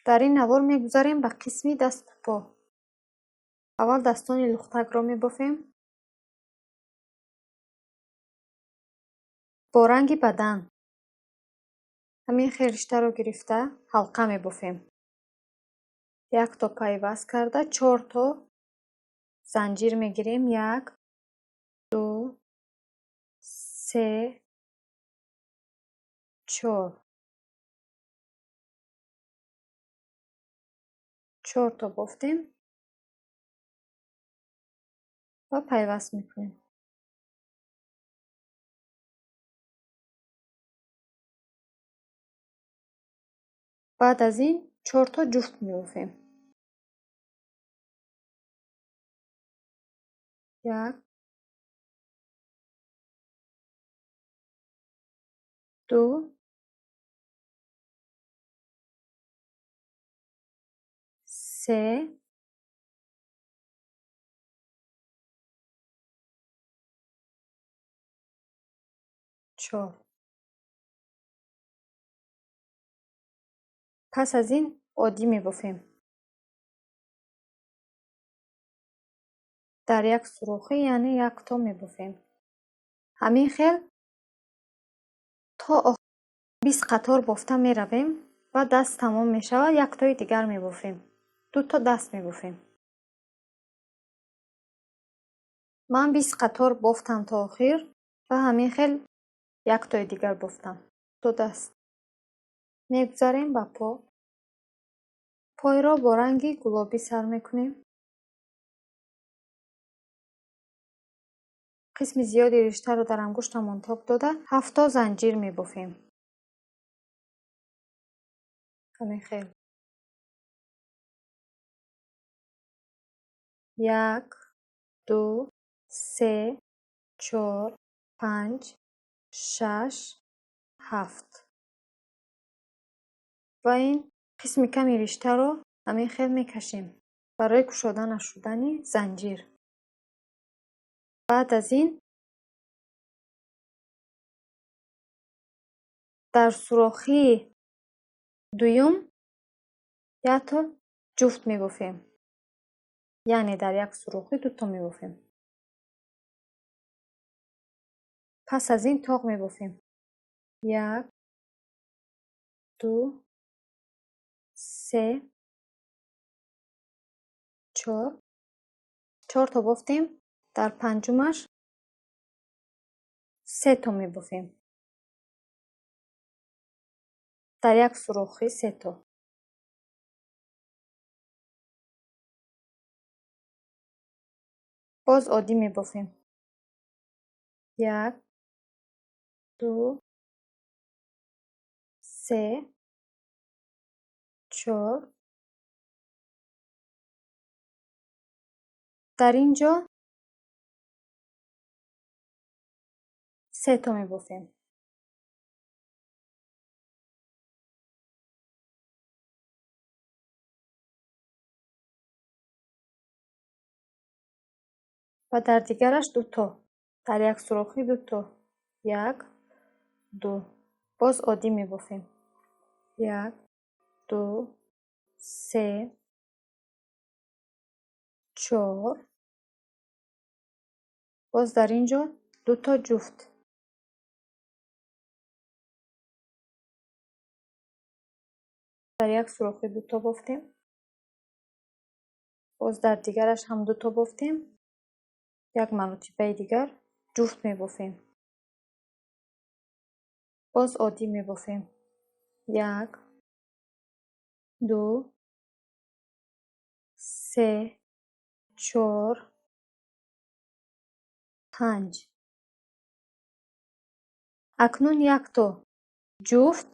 Дар ин навор мегузарем ба қисми дасту по. Аввал дастони лухтакро мебофем. Бо ранги бадан ҳамин хел риштаро гирифта ҳалқа мебофем. Якто пайваст карда чорто занҷир мегирем. 1, 2, 3, 4. Чорто бофтем ва пайваст мекунем. Баъд аз ин чорто ҷуфт мебофем. 1, 2, 3, 4. Пас аз ин оддӣ мебофем. Дар як сурохӣ, яъне якто мебофем. Ҳамин хел то 20 қатор бофта меравем ва даст тамом мешавад, яктои дигар мебофем. Дуто даст мебофем. Ман 20 қатор бофтам то охир ва ҳамин хел яктои дигар бофтам. Ду даст. Мегузарем ба по. Пойро бо ранги гулобӣ сар мекунем. Қисми зиёди риштаро дар ангуштамон тоб дода, 7 то занҷир мебофем. Ҳамин хел. 1, 2, 3, 4, 5, 6, 7. Ва ин қисми ками риштаро ҳамин хел мекашем барои кушода нашудани занҷир. Баъд аз ин дар сурохии дуюм якто ҷуфт мебофем. Яъне дар як сурохӣ дуто мебофем. Пас аз ин тоқ мебофем. 1, 2, 3, 4. 4 то бофтем. Дар панҷумаш 3 то мебофем. Дар як сурохӣ 3 то. Боз оддӣ мебофем. 1, 2, 3, 4. Дар ин ҷо 3 то мебофем. Ва дар дигараш 2 то. Дар як сурохӣ 2 то. 1, 2. Боз оддӣ мебофем. 1, 2, 3, 4. Боз дар ин ҷо 2 то ҷуфт. Дар як сурохӣ 2 то бофтем. Боз дар дигараш ҳам 2 то бофтем. Як маротибаи дигар ҷуфт мебофем. Боз оддӣ мебофем. 1, 2, 3, 4, 5. Акнун якто ҷуфт,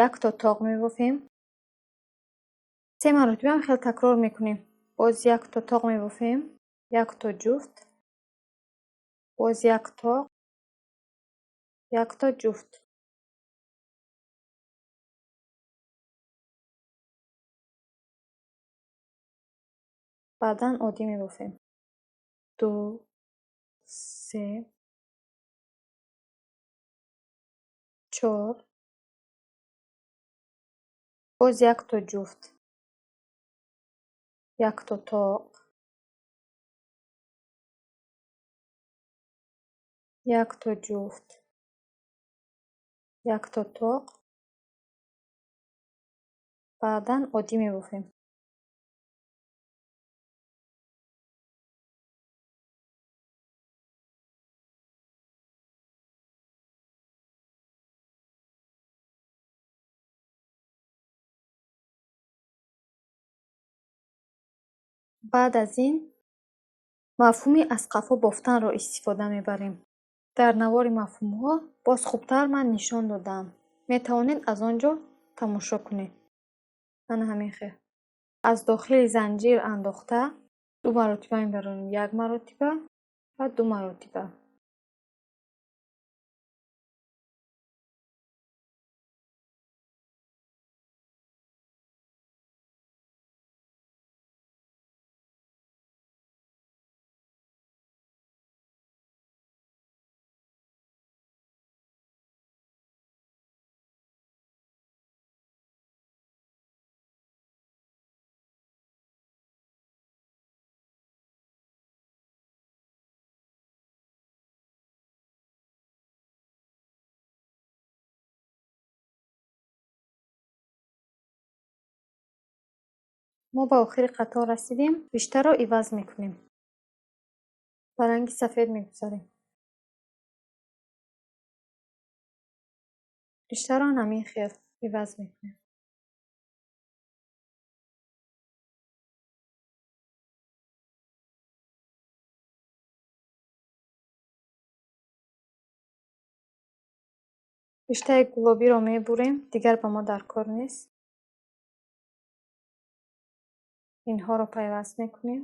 якто тоқ мебофем. 3 маротиба ҳам хел такрор мекунем. Боз якто тоқ мебофем, якто ҷуфт, боз як тоқ, якто ҷуфт. Баъдан оддӣ мебофем. 2, 3, 4. Боз якто ҷуфт, якто тоқ, якто ҷуфт, якто тоқ. Баъдан оддӣ мебофем. Баъд аз ин мафҳуми аз қафо бофтанро истифода мебарем. Дар навори мафҳумҳо боз хубтар ман нишон додаам. Метавонед аз он ҷо тамошо кунед. Ана ҳамин хел. Аз дохили занҷир андохта ду маротиба мебаронем. Як маротиба ва ду маротиба. Мо ба охири қатор расидем, риштаро иваз мекунем. Ба ранги сафед мегузарем. Риштаро ҳамин хел иваз мекунем. Риштаи гулобиро мебурем, дигар ба мо дар кор нест. Инҳоро пайваст мекунем.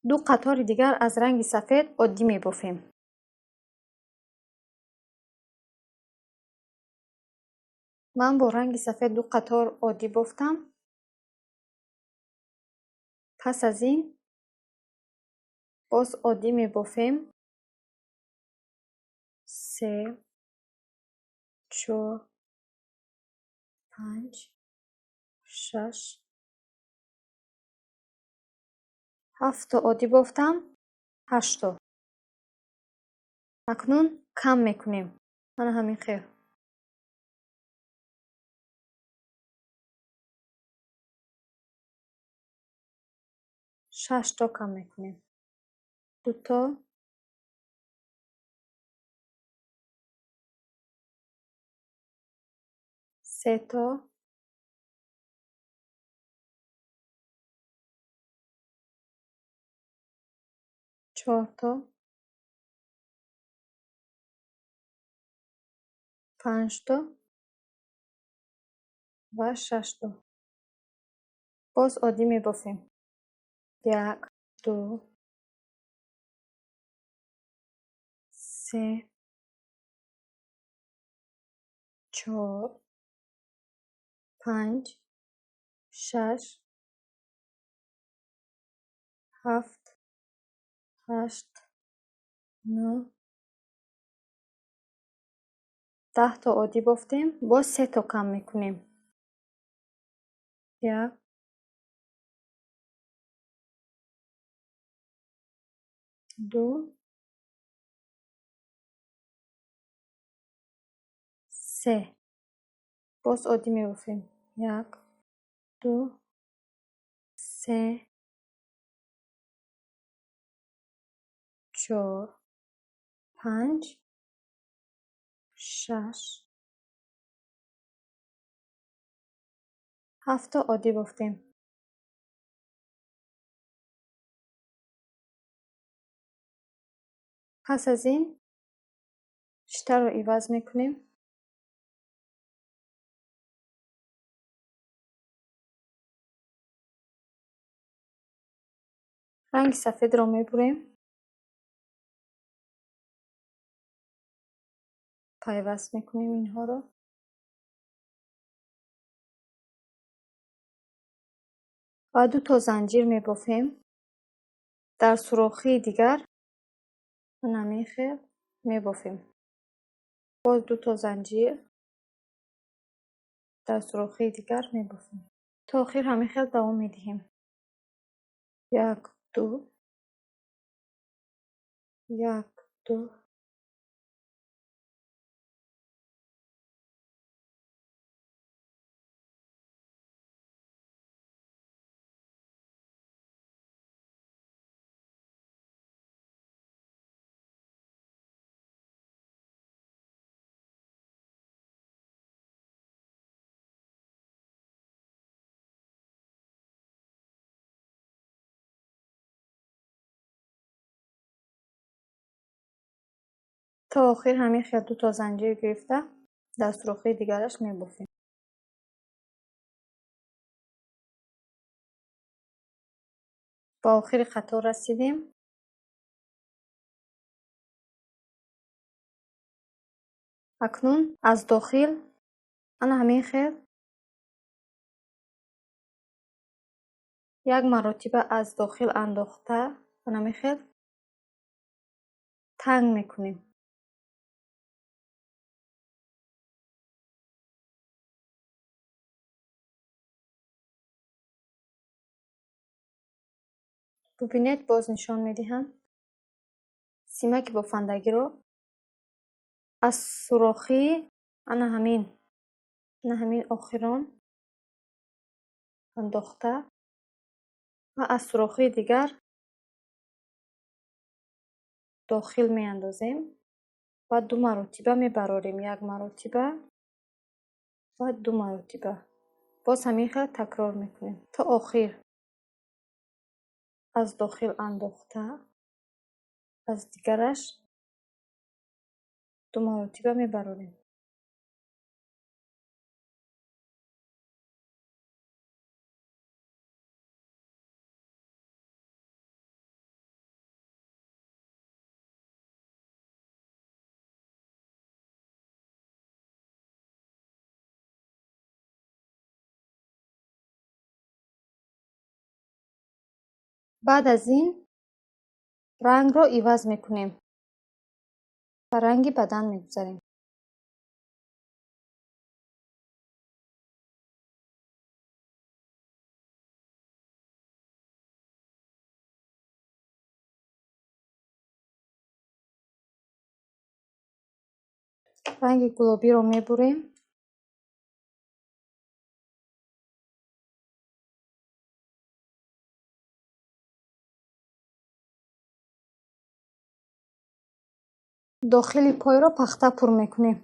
Ду қатори дигар аз ранги сафед оддӣ мебофем. Ман бо ранги сафед ду қатор оддӣ бофтам. Пас аз ин боз оддӣ мебофем. Се, чор, панҷ, шаш, ҳафтто оддӣ бофтам, ҳаштто. Акнун кам мекунем. Ана ҳамин хел. Шашто кам мекунем. Дуто, сето, чорто, панҷто ва шашто. Боз оддӣ мебофем. Як, ду, се, чор, панҷ, шаш, ҳафт, ҳашт, нӯҳ, даҳто оддӣ бофтем. Боз сето кам мекунем. Як, ду, се. Боз оддӣ мебофем. Як, ду, се, чор, панҷ, шаш, ҳафтто оддӣ бофтем. Пас аз ин риштаро иваз мекунем. Ранги сафедро мебурем. Пайваст мекунем инҳоро. Ва ду то занҷир мебофем. Дар сурохии дигар Ҳамин хел мебофем. Боз 2 то занҷир дар сурохии дигар мебофем. То охир ҳамин хел давом медиҳем. 1 2 1 2 То охир ҳамин хел 2 то занҷир гирифта дар сурохии дигараш мебофем. Ба охири қатор расидем. Акнун аз дохил ана ҳамин хел як маротиба аз дохил андохта ана ҳамин хел танг мекунем. Бубинед, боз нишон медиҳам. Симаки бофандагиро аз сурохии ана ҳамин охирон андохта ва аз сурохии дигар дохил меандозем ва 2 маротиба мебарорем. 1 маротиба ва 2 маротиба. Боз ҳамин хел такрор мекунем то охир. Аз дохил андохта аз дигараш 2 маротиба мебарорем. Баъд аз ин рангро иваз мекунем. Ба ранги бадан мегузарем. Ранги гулобиро мебурем. Дохили пойро пахта пур мекунем.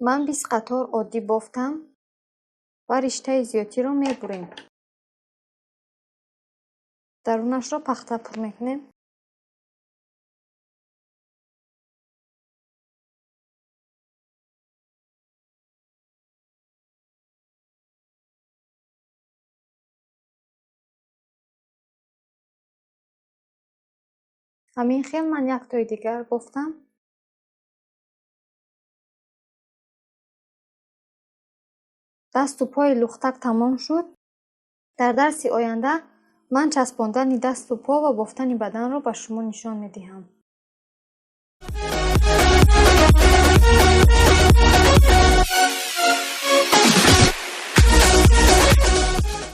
Ман 20 қатор оддӣ бофтам ва риштаи зиёдтиро мебурем. Дарунашро пахта пур мекунем. Ҳамин хел ман яктои дигар бофтам. Дасту пои лухтак тамом шуд. Дар дарси оянда ман часпондани дасту по ва бофтани баданро ба шумо нишон медиҳам.